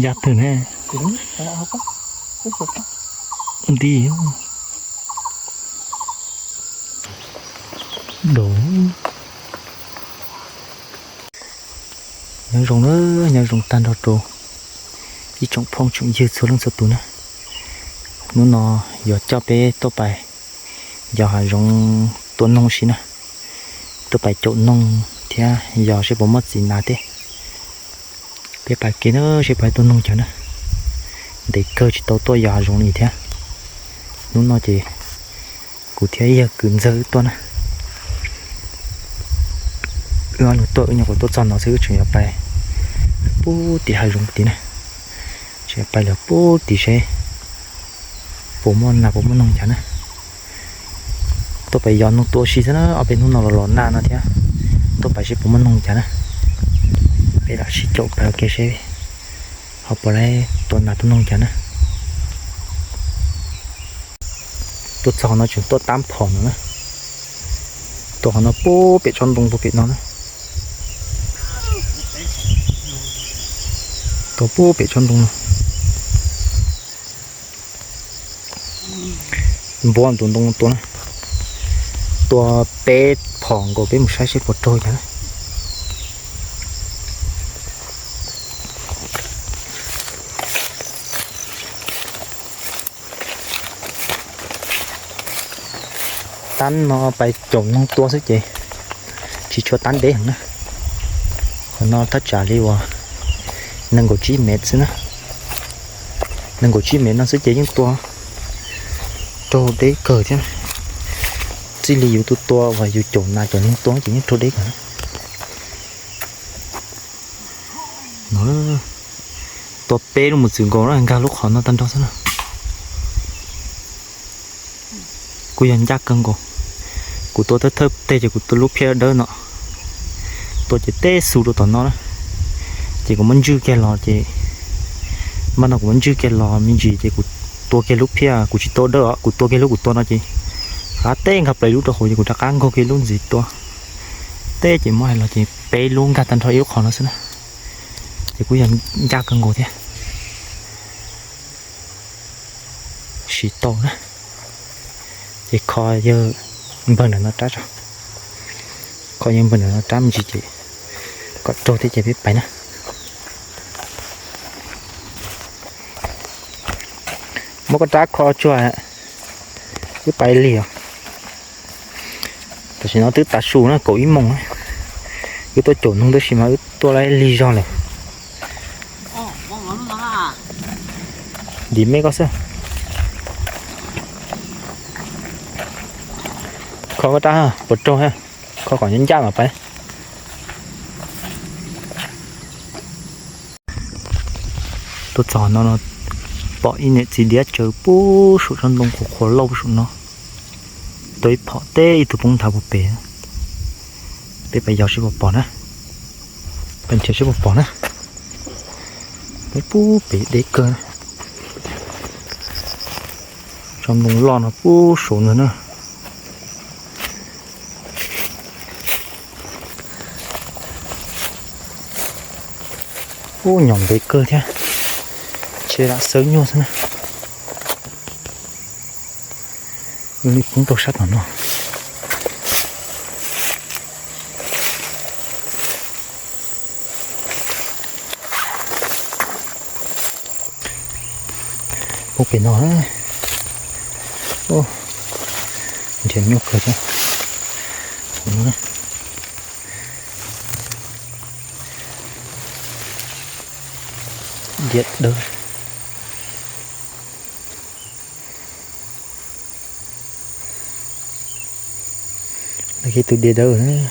Ya twg ne? Nti. Nyob zoo na, nyob zoo tag nrho rau ib tsoom phooj tsoom ywg txhua leej txhua tus na. Hnub no yuav coj peb tuaj pais yos hav zoov tua noog si na, tuaj pais caum noog thiab yos seb puas muaj txiv nas thiab. Peb pais kev na seb pais tua noog cas na. Ntev kawg tsis tau tuaj yos hav zoov li thiab. Hnub no ces kuv thiab yawg kwv ntxawg wb tuaj na. Wb ob leeg tuaj, wb nyuam qhuav tuaj txog no xwb, wb tseem yuav pais pub tim hav zoov tid na. Tseem yuav pais lawm pub tid seb puas muaj nas puas muaj noog cas na. Tuaj pais yos noog tua si xwb na, ob peb hnub no los los nag no thiab. Tuaj pais seb puas muaj noog cas na. Peb lam sib caum pais ua ke seb ho puas laib tua nas tua noog cas na. Tuaj txog no tseem tuaj tab phom no na. Tua qhov no pub pem tsob ntoo puag pem no na. Tua pub pem tsob ntoo no. Npuab ntu ntoo tua na. Tua peb phom nkaus peb mus saib seb puas raug cas na. Tab no pais caum noog tua xwb ces tsis tshua tab deb heev na. Qhov no thaj tsam li uas nees nkaum tsib mev xwb na. Nees nkaum tsib mev no xwb ces yeej tua raug deb kawg thiab. Txij li yus tus tua uas yus caum nas caum noog tua ces yeej raug deb kawg. Tua peb lub mus txwm nkaus na, nkag lub qhov no tag nrho xwb na. Kuj yog ncaj kawg nkaus. Kuv tua thawj thawj teg ces kuv tua lub phiab dawb no. Tua ces teb xu rau tom no na. Ces kuv muab ntswj kiag los ces, npaj no kuv muab ntswj kiag los me ntsis ces kuv tua kiag lub phiab, kuv tsis tua dawb os, kuv tua kiag lub kuv tua no ces qab teb nkag plaws lub rau hauv ces kuv rov qab nkaug kiag lub ntxiv tua. Teb ces muab hais los ces peb lub nkag tag nrho ib lub qhov no xwb na. Ces kuj yog ncaj kawg nkaus thiab. Siv tau na. Ces kho yawg npawg ntawm no rab tso. Kho yawg npawg ntawm no rab me ntsis ces kom raug thiab ces peb pais na. Muab koj rab kho tsuag, wb pais lig os. Tam sim no twb tav su na, kaum ib moos na. Wb tuaj caum noog tab sis mas wb tuaj laib lig zog lawm. Ntim me koj xwb. Kho koj rab puas raug, kho kom ncaj ncaj mas pais. Tuaj txog no no, pom ib niam txiv diab tsaws pub saum tsob ntoo qhuav qhuav lauj saum no. Tua ib phom teb ib tug poob nthav puag pem. Peb pais yos seb puas pom na. Pais nrhiav seb puas pom na. Peb pub pem deb kawg. Tsob ntoo loj no pub saum ntawd na. Ub, nyom ntev kawg thiab. Tsheb lam xawb nyuaj xwb na. Li poob rau sab tom no. Poob pem no. Nrhiav nyuaj kawg thiab. Diav dawb. Lawv ib tug diav dawb na.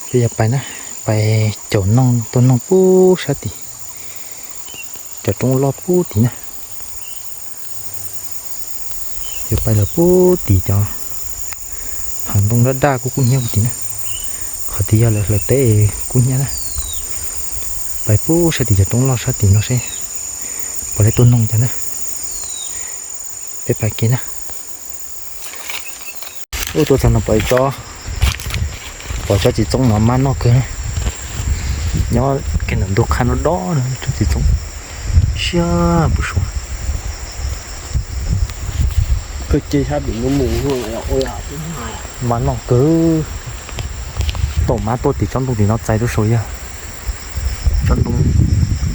Peb yuav pais na, pais caum noog tua noog pub sab tid, cov roob loj pub tid na. Yuav pais lawm pub tid cov hav ntoo daj daj kuj kub hnyiab pub tid na. Qhov tid yog lawv hlawv teb kub hnyiab na. Pais pub sab tid cov roob loj sab tid no seb puas laib tua noog cas na. Peb pais kiag na. Ub, tuaj txog no pom ib tsob Pom tsob txiv txoob no mas noj kawg. Nyob kiag ntawm ntug qhab no dob tsob txiv txoob siab puv suav. Mas noj kawg. Tom mab tuaj tim tsob ntoo tim no txais rau saud yog tsob ntoo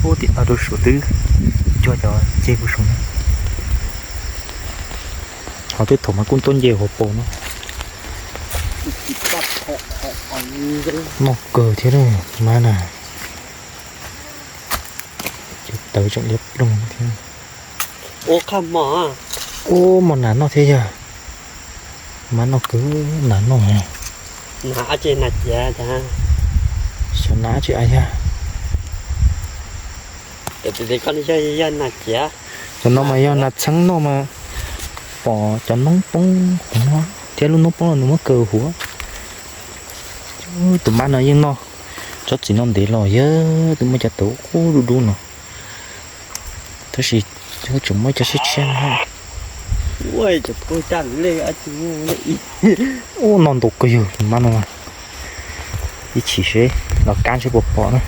puag tim no rau saud twb cuag cov ceg puv suav na. Ho tej thaum mas kuj tuaj nce hauv paus no. Noj kawg thiab mab na. Ces tawv tseem liab ploog thiab. Ub, muaj nas noj thiab yog. Mab noj kawg, nas noj. Xyov nas tsis a yog. Cov no mas yog nas txheeb noj mas pom cov noob poob hauv no thiab lub noob poob no nws muab kaw huav. Tus mab no yeej noj tsob txiv no ntev los yog twb muaj cov tawv qub dub dub no. Tab sis tseem muaj cov siab tshiab no. Ub, noj ntau kawg yog tus mab no. Ib chim seb los kab seb puas pom na.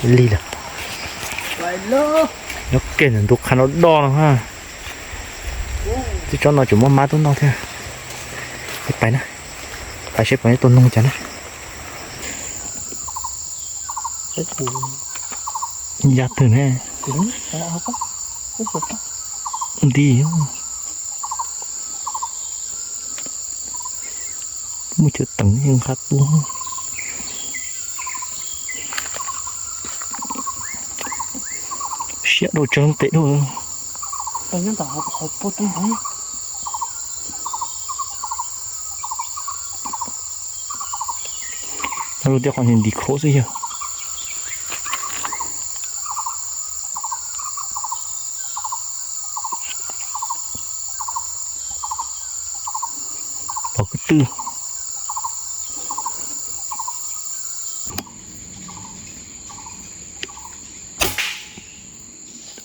Lig lawm. Nyob kiag ntawm ntug qhab no do no ha. Twb tsob no tseem muaj mab tuaj noj thiab. Pais na, pais seb puas tuaj noog cas na. Ya twg ne? Nti. Muaj chaw teem nqa tuaj. Siab dua tseeb tes dua. Lub tiaj qhov ntim khov xwb yog. Pom kwv tw.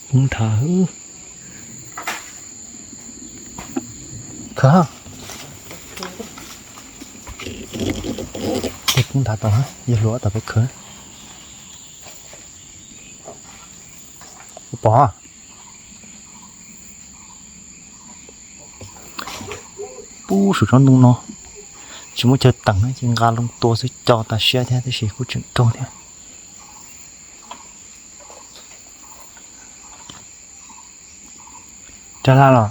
Poob nthav. Khav. Tej poob nthav tau, yawg hluas tau peb khav. Pom. Pub saum tsob ntoo no tsis muaj chaw teem ces nqa loo tua xwb, co tas siab thiab tab sis kuj tseem raug thiab. Rag laj los?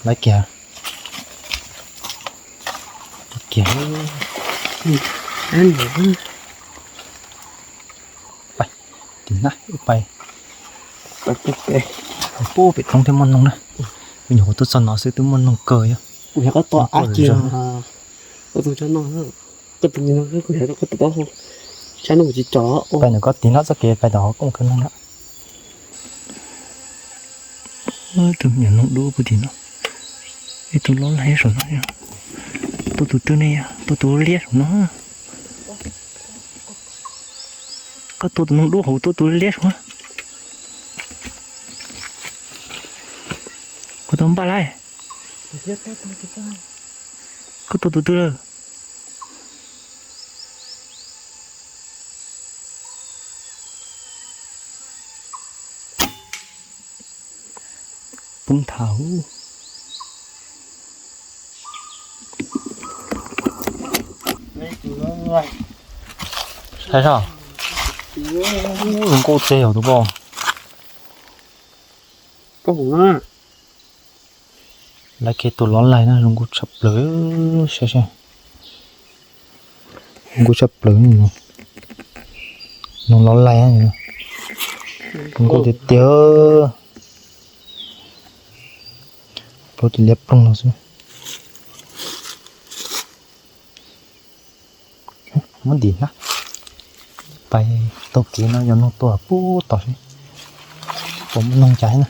Lawv kiag. Kiag. Pais, tim na, pais. Pub pem roob thiab muaj noog na. Kuv nyuam qhuav tuaj txog no xwb twb muaj noog kawg yog. Pais ntawm koj tim no txoj kev pais tom hauv kooj kawg no na. Tus me nyuam noog dub puag tim no. Ib tug lob laig saum no. Tuaj tus twg ne yog? Tuaj tus liab saum no. Koj tua tus noog dub hauv, tuaj tus liab saum. Koj tua npaj lawm. Koj tua tus twg lawm? Poob nthav. Saib sab. Zoo nkauj tiag yog tus poj. Lawv kev tus lov laig na, zoo nkauj tshaj plaws. Saib seb. Zoo nkauj tshaj plaws. Noog lov laig, zoo nkauj tiag tiag. Plaub ces liab ploog no xwb. Muab ntim hnab. Pais taug kev no yog noog tuaj pub tom seb puas muaj noog cas na.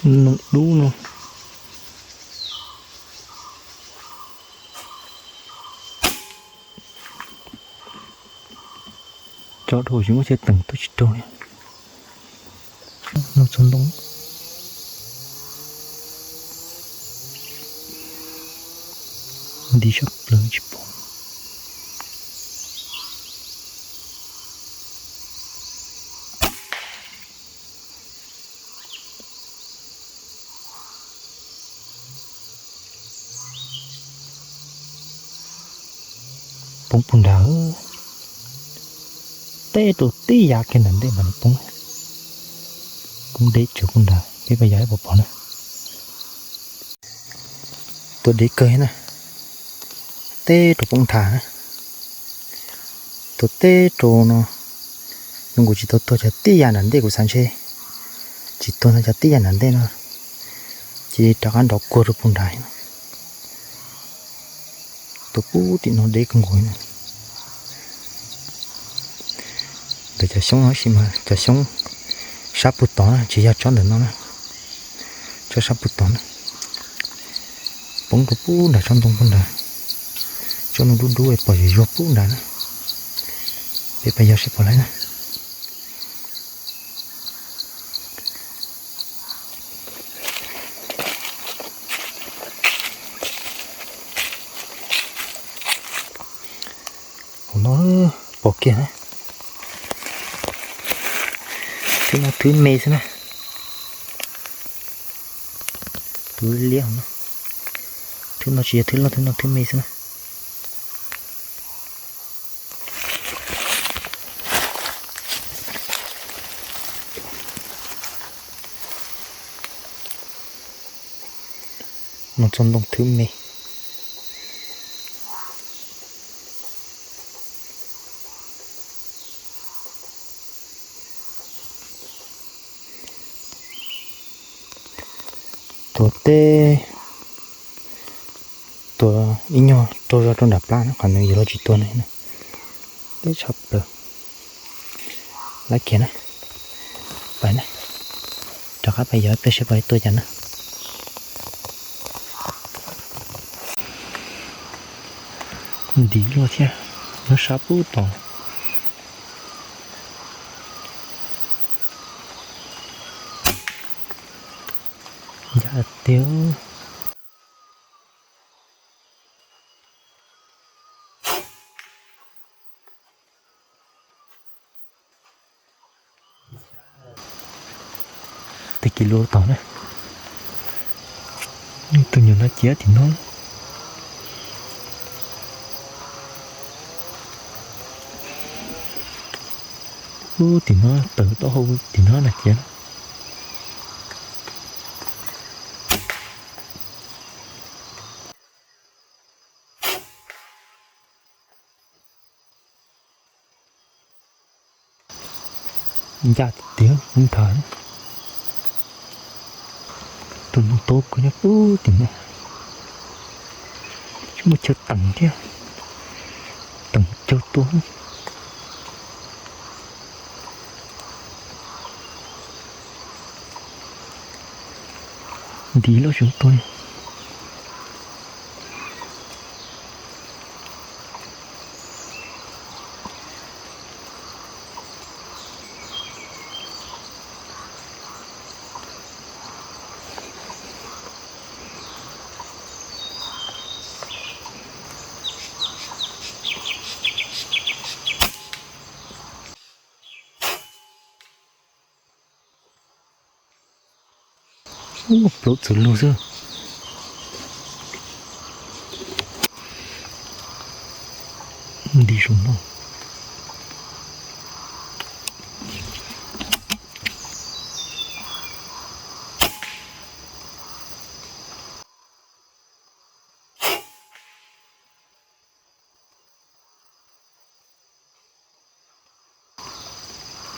Noog dub no. Tso dhau tsis muaj chaw teem tuaj tsis raug li. Noj txog ntoo, nti sab plaws tsis pom. Poob puag nrad, teb rau tib yav kiag nram ntej mas nws poob, poob deb tsawv puag nrad, peb pab yog ib puas pom na. Tuaj deb kawg na, teb rau poob nthav na. Tuaj teb rau no, zoo nkaus tsis tau tuag cov tib yav nram ntej, kuv xav ntshe tsis tuag no cov tib yav nram ntej no, ces rov qab nrov kuag rau puag nrad. Tuaj pub tim no deb kawg nkaus na. Ntawm cov xyoob no sis mas cov xyoob sab puag tod na, tsis yog tsob ntawm no na, tsob sab puag tod na. Poob rau pub nrad tsob ntoo puag nrad, tsob ntoo dub dub pom zuag zuag pub nrad na. Peb pab yog seb pom lawm na. Hauv no pom kiag na. Thwb no thwb me xwb na. Tus liab hauv no. Thwb no tsis yog thwb loj, thwb no thwb me xwb na. No txog ntoo thwb me. Tuaj teb, tuaj ib nyuag raug zog rau nram plab na, qhov no yuav luag tsis tuag na. Teb tshaj plaws. Lawv kiag na, pais na, rov qab pais yog ib pliag seb pais tuaj cas na. Ntim luaj thiab, nyob sab pub tod. Ncaj tiag. Tag kis lub tod na, tus nyuam no ciav tim no. Ub, tim no tawm taub hau tim no na ciav. Ncaj tiag nthav. Tus ntoo taub kawg nyob pub tim no. Tsis muaj chaw teem thiab, teem caug tuaj. Ntim loj tsis tuaj li. Ub, plaub txwv lug xwb. Nti zoo no.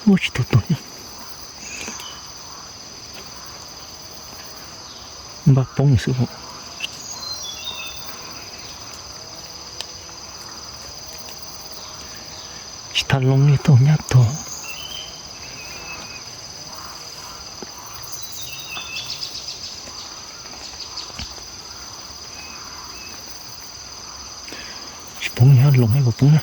Ua tsis tau tuag thiab. Npaj poob xwb os. Tsis tas loo li tau nyab tuag. Tsis poob li, loo ib puas poob na.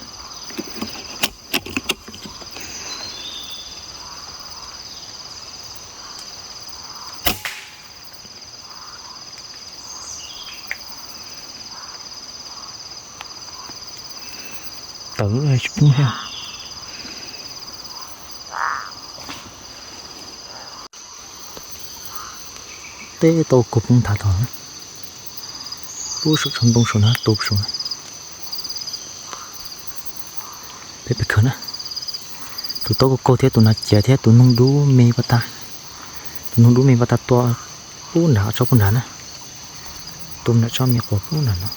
Tsis poob thiab. Teb tau kua poob nthav tod, pub saum tshav npoo saum na, tu saum na. Peb pais khaws na. Tus taub koj kaug thiab tus nas ciav thiab tus noog dub me pab tag. Tus noog dub me pab tag tua pub nrad, tsob pub nrad na. Tua nram tsob me quas pub nrad no.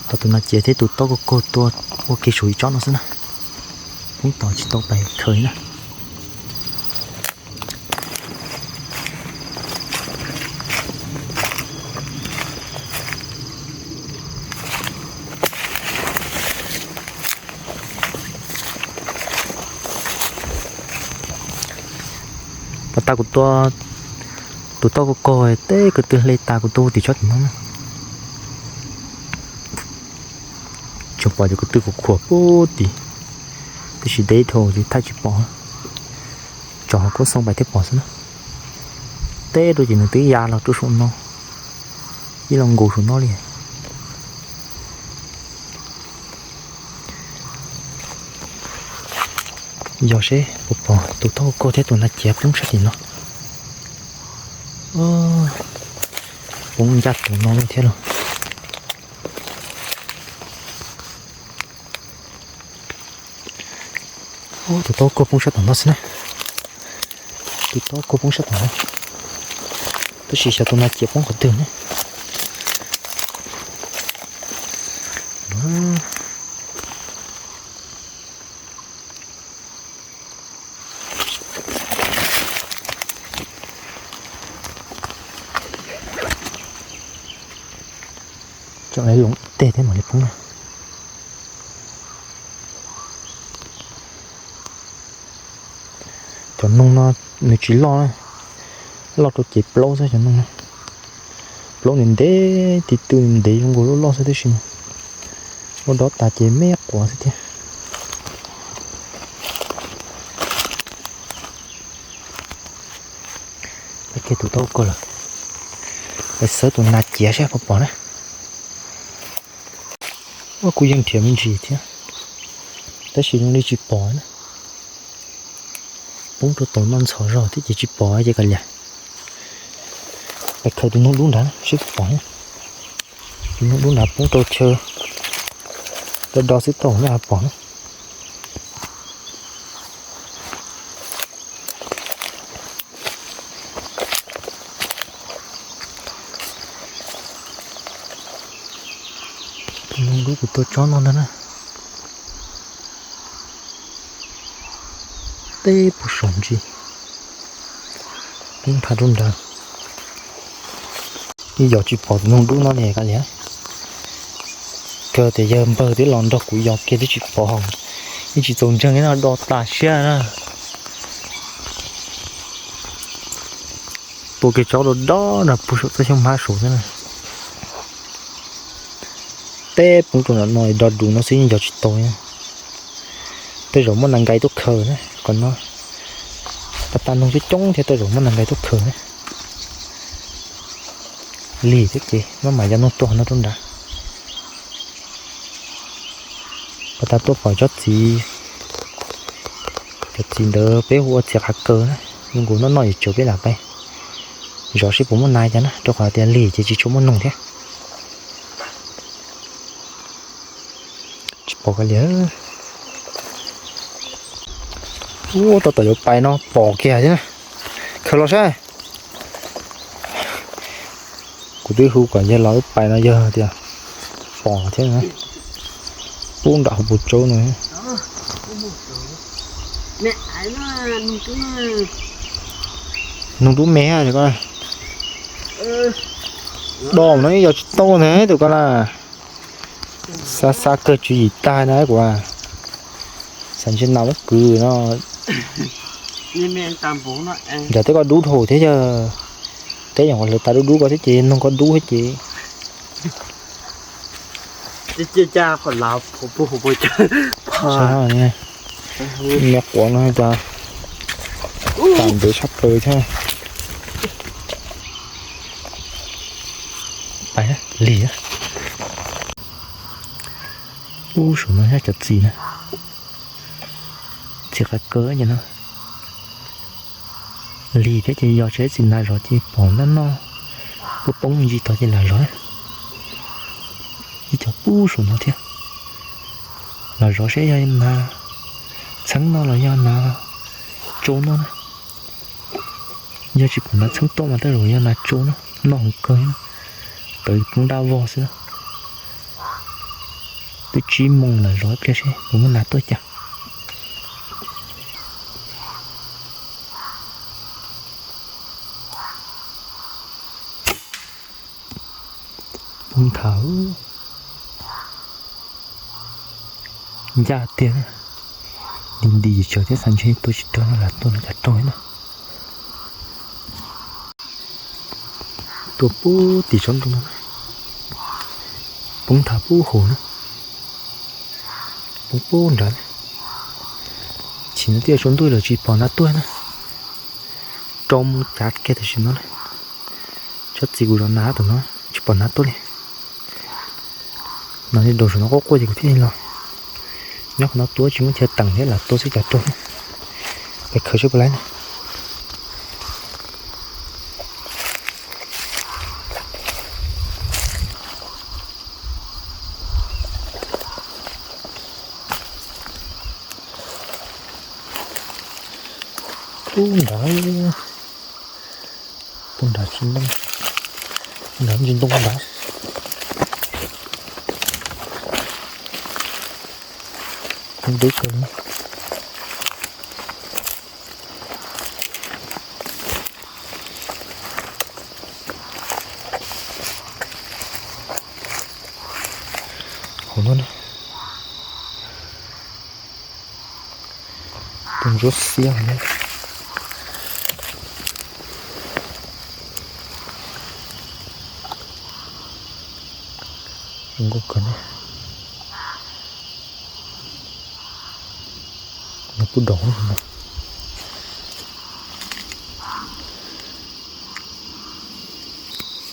Tau tus nas ciav thiab tus taub koj kaug tua ua ke saum ib tsob no xwb na. Poob tod tsis tau pais khaws li na. Pas tas kuv tua tus taub koj kaug, teb ko tw hle tas kuv tua tim tsob tim no na. Tseem pom cov ko tw khuam khuam pub tim, tab sis deb dhau ces thaij tsis pom. Tsom hauv koob xoo pais thiaj pom xwb na. Teb rau ces nws twb ya los rau saum no, ib los nkaus saum no li. Yog seb puas pom tus taub koj thiab tus nas ciav poob sab tim no. Poob ncaj tus no thiab los. Tus taub koj poob sab tom no xwb na. Tus taub koj poob sab tom no, tab sis xyov tus nas ciav poob qhov twg ne. Tseem lov ib teg thiab mam li poob na. Cov noog no nws tsis loj, loj rau cev plaub xwb cov noog no. Plaub ntev ntev, ti tw ntev zoo nkaus loj loj xwb tab sis ua dob tas ces me quav xwb thiab. Pais kiag tus taub koj lawm, pais xawb tus nas ciav seb puas pom na. Ua kuj yeej nrhiav me ntsis thiab, tab sis zoo li tsis pom na. Poob rau tom no ntxhov zog thiab ces tsis pom ces kav liam. Pais khaws tus noog dub nrad seb puas pom. Tus noog dub nrad poob rau chaw do do xwb tau, nej ho pom na. Tus noog dub kuv tua tsob no ntag na. Teb puag saum ntsis, poob nthav rau nrad. Ib yog tsis pom tus noog dub no li kav liam. Kawg tias yawg npawg twb los nrog kuv yos kiag twb tsis pom, yeej tsis txaus ntseeg no do tas siab na. Tua kiag tsob do do nrog puag saum txoj xyoob hmab saud xwb na. Teb poob rau nram no do dus no xwb yeej yos tsis tau. Tej zaum muaj nas nkais tuaj khaws na, qhov no pas tas noog coob coob thiab tej zaum muaj nas nkais tuaj khaws na. Lig thiab ces maj mam yos noog tuaj no rau nrad. Pas tas tuaj pom tsob txiv, cov txiv ntawd peb hu ua txiv qav kaws na, zoo nkaus noj noj yuav tsawv peb lam pais zov seb puas muaj nas cas na, rau qhov tias lig ces tsis tshua muaj noog thiab. Tsis pom kiag li. Ub, tau tom yuav pais no pom kiag thiab na. Khaws los saib. Kuv twb hu kom yawg los wb pais no yawg tias pom thiab na. Pub nram hauv paus tsaub no. Noog dub me ko. Do no yos tsis tau ntag tus ko na. Xav xav kawg tswv yim tag na kuv. Xav ntshe nas muab kwv no. Nram teb ko dub dhau thiab yog, teb yog hlawv tas dub dub ko thiab ces noog ko dub thiab ces. Me quav no cas tam ntev tshaj plaws thiab. Pais lig. Ub, saum no nyob cov txiv na, txiv qav kaw ces no, lig thiab ces yog tsis txiv nas zov ces pom noj noj, poob poob ntsis tod ces lam zov. Ib co pub saum no thiab, lam zov seb yog nas txheeb noj los yog nas tsau noj na. Yog tsis pom nas txheeb tuaj mas tej zaum yog nas tsau na, noj heev kawg na, tawv poob dab vog xwb na. Twb tsib moos lawm, zov ib pliag seb puas muaj nas tuaj cas. Poob nthav ncaj tiag, nti nti tsawv thiab xav ntshe tua tsis raug no, lam tua no cas raug na. Tua pub tim tsob ntoo no, poob nthav pub hauv na, poob pub nrad. Chim no twb yuav tsaus ntuj lawm tsis pom nas tuaj na, rau mus cav kiag tam sim no na. Tsob txiv kuv zov nas tam no tsis pom nas tuaj li. No li daus saum no quaj quaj ces kuv thiaj li los. Nyob qhov no tua tsis muaj chaw teem thiab, lam tua xwb cas raug. Pais khaws seb puas laib na. Pub nrad, pub nrad tsis ntoo, nrad tsis ntoo nrad. Dub kawg li. Hauv no na, tus ntsuab xiab hauv no. Zoo nkauj kawg na. Nws pub doom no,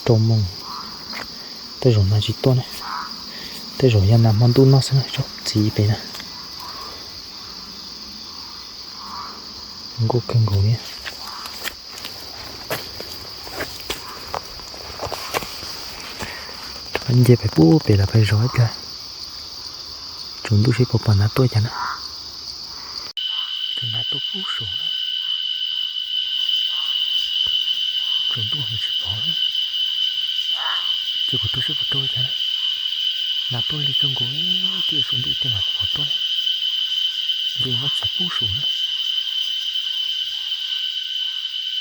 rau moos, tej zaum nas tsis tuaj ne, tej zaum yog nas hmo ntuj noj xwb na, tsob txiv pem na. Nkauj kawg nkaus li. Rov qab nce pem pub pem lawm pais zov ib pliag, tsaus ntuj seb puas pom nas tuaj cas na. Tus nas tuaj pub saum na, tsaus ntuj heev tsis pom na. Ces kuv tuaj seb puas tuaj cas na. Nas tuaj lig kawg nkaus, twb yuav tsaus ntuj tiag mas pom tuaj na. Nce muab txiav pub saum na.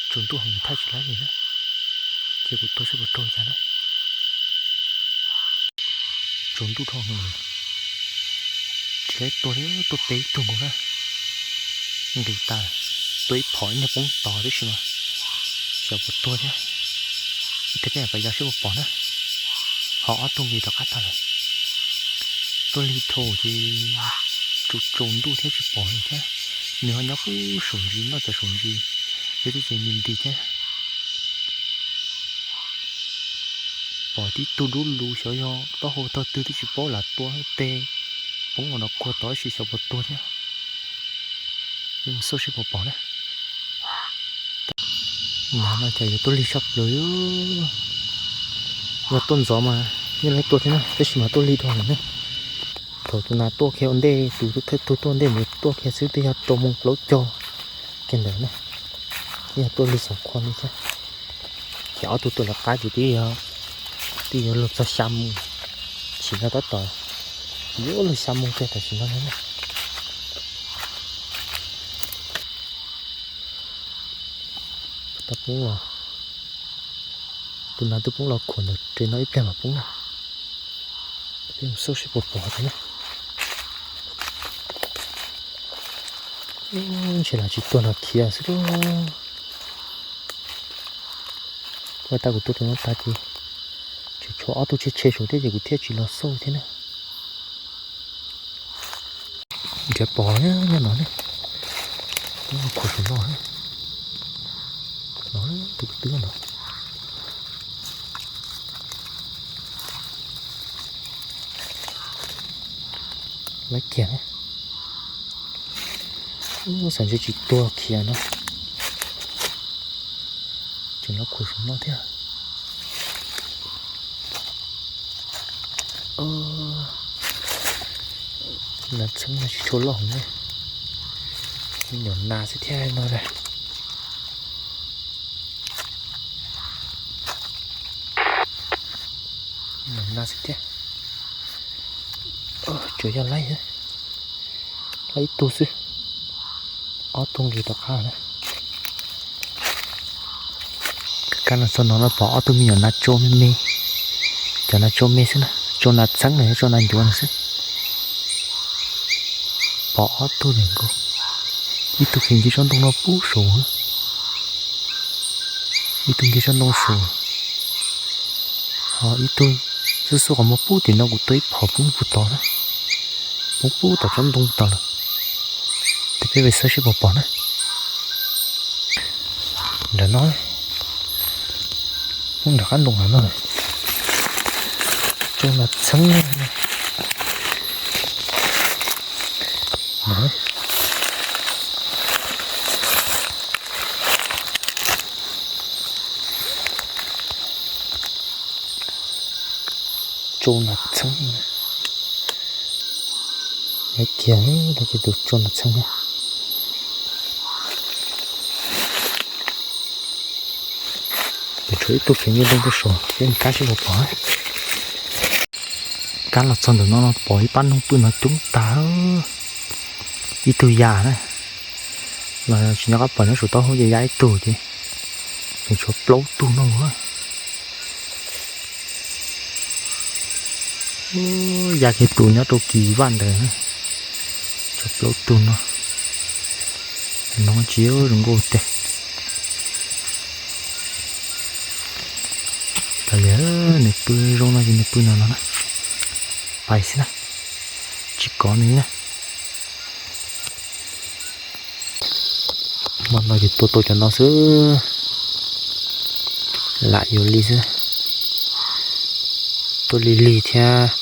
Tsaus ntuj heev thaij tsis laib li na. Ces kuv tuaj seb puas raug cas na. Tsaus ntuj dhau heev, tsis laib tuaj li, tuaj peb tug nkaus na. Nqis tas, tuaj ib phom ib niag poob tod tib si mas xyov puas tuag thiab. Ib pliag peb mam pais yos seb puas pom na. Ho ob tug nqis rov qab tag lawm. Tuaj lig dhau ces tsaus tsaus ntuj thiab tsis pom li thiab. Nws ho nyob pub saum ntsis, noj cov saum ntsis, yog tib ces nws nti thiab. Pom tib tug dub lug xyov yog taub hau tog twg twb tsis paub, lam tua tej poob los no kuag tod sis xyov puas tuag thiab. Mus xauj seb puas pom na. Nas no cas yuav tuaj lig saj plaws. Yog tuaj ntxov mas yeej laib tuaj thiab na, tab sis mas tuaj lig dhau lawm ne. Thaum tus nas tuaj kiag ua ntej, tus thawj tug tuaj ntej mus tuaj kiag xwb twb yog rau moos plaub caug kiag ntawd na. Twb yog tuaj lig xoom qhua li thiab. Ces ob tug tuaj lawv qab ces twb yog, twb yuav luag txog xya mus, chim no tab tom yuav luag xya mus kiag tam sim no na. Tau poob los, tus nas twb poob los khuam ntawm res no ib pliag mam poob na. Peb mus xauj seb puas pom thiab na. Ntshe lam tsis tuag los khiav xwb lauj. Ua tag kuv tua tus no tag ces tseem tshuav ob tug tshe tshe saum thiab ces kuv thiaj tsis los xauj thiab na. Nrhiav pom nyob no ne, khuam saum no, no tus twb no. Lawv kiag ne. Ub, xav ntshe tsis tuag khiav no. Tseem nyob khuv saum no thiab. Nas txheeb no tsis tshua loj heev ne. Me nyuam nas xwb thiab no na. Me nyuam nas xwb thiab. Tsuas yog laib, laib ib tug xwb. Ob tug nqis rov qab na. Kab los txog no no pom ob tug me nyuam nas tsau me me. Cov nas tsau me xwb na, tsau nas txheeb los yog tsau nas ncuav no xwb. Pom ob tug li nkaus. Ib tug khiav nce tsob ntoo no pub saud. Ib tug nce tsob ntoo saud. Ho ib tug xub xub qhov muag pub tim no kuv tua ib phom poob puag tod na. Poob pub tom tsob ntoo tod lawm. Tes peb pais xauj seb puas pom na. Nram no, nram qab ntoo no, tsau nas txheeb. Tsau nas txheeb. Lawv kiag, lawv kiag tus tsau nas txheeb. Tshuav ib tug khiav nce ntoo puag saud, peb mus kab seb puas pom. Kab los txog ntawm no no pom ib pab noog pw no coob tag. Ib tug ya na, los tsis nco qab pom nyob saum taub hau ces ya ib tug ces tseem tshuav plaub tug no. Ya kiag tus nyob rau kis vaj ntawd, tshuav plaub tug no. No tsis zoo nkauj tiag. Kav liam, nws pw zoo no ces nws pw no no na. Pais xwb na, tsis kov nws na. Hmo no ces tua tau cov no xwb, lam yuav li xwb. Tuaj lig lig thiab,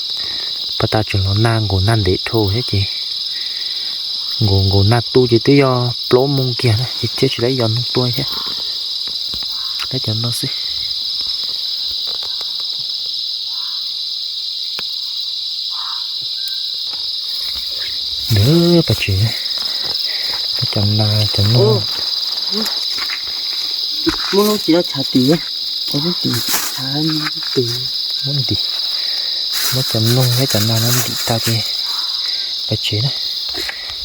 pab tas tseem los nag nkaus nag ntev dhau thiab ces nkaus nkaus nag tu ces twb yog plaub moo kiag na ces thiaj tsis laib yos noog tua thiab. Laib cov no xwb. Ntawd pais tsev, cov nas cov noog. Muab lub tsis lub tshav tim, muab tim, muab cov noog thiab cov nas no ntim tas ces pais tsev na.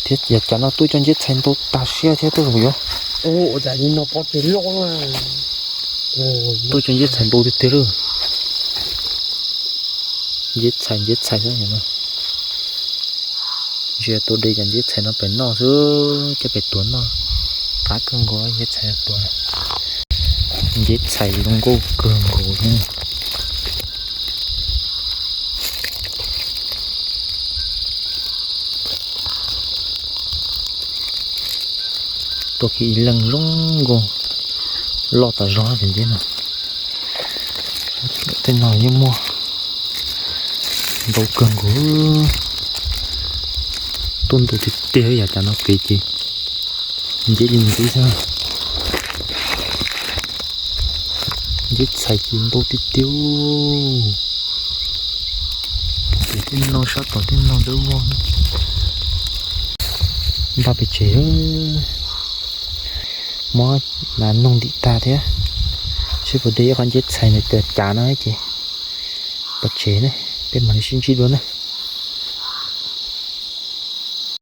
Thiab yog cov no tuaj coj nceb txhais ntau tag siab thiab tuaj mus yuav. Tuaj coj nceb txhais ntau tiag tiag lawm. Nceb txhais nceb txhais xwb no. Ntsia tua de cov nceb txhais no pem noj xwb, coj pem tuav noj. Qab kawg nkaus nceb txhais no tuav. Nceb txhais zoo nkauj kawg nkaus li. Tuaj kiag ib leeg zoo nkauj, loj tas zog cov nceb no. Tej no yeej muaj ntau kawg nkaus. Tuaj ntau tiag tiag, yam cov no pem ces nceb li nceb xwb. Nceb txhais ces ntau tiag tiag. Pem tej no sab tom tej no dawb vog. Npaj pem tsev, muab nas noog ntim tag thiab, seb puas de ib qho nceb txhais nws cav cav no ces pem tsev ne, peb mam li sib ntsib dua na.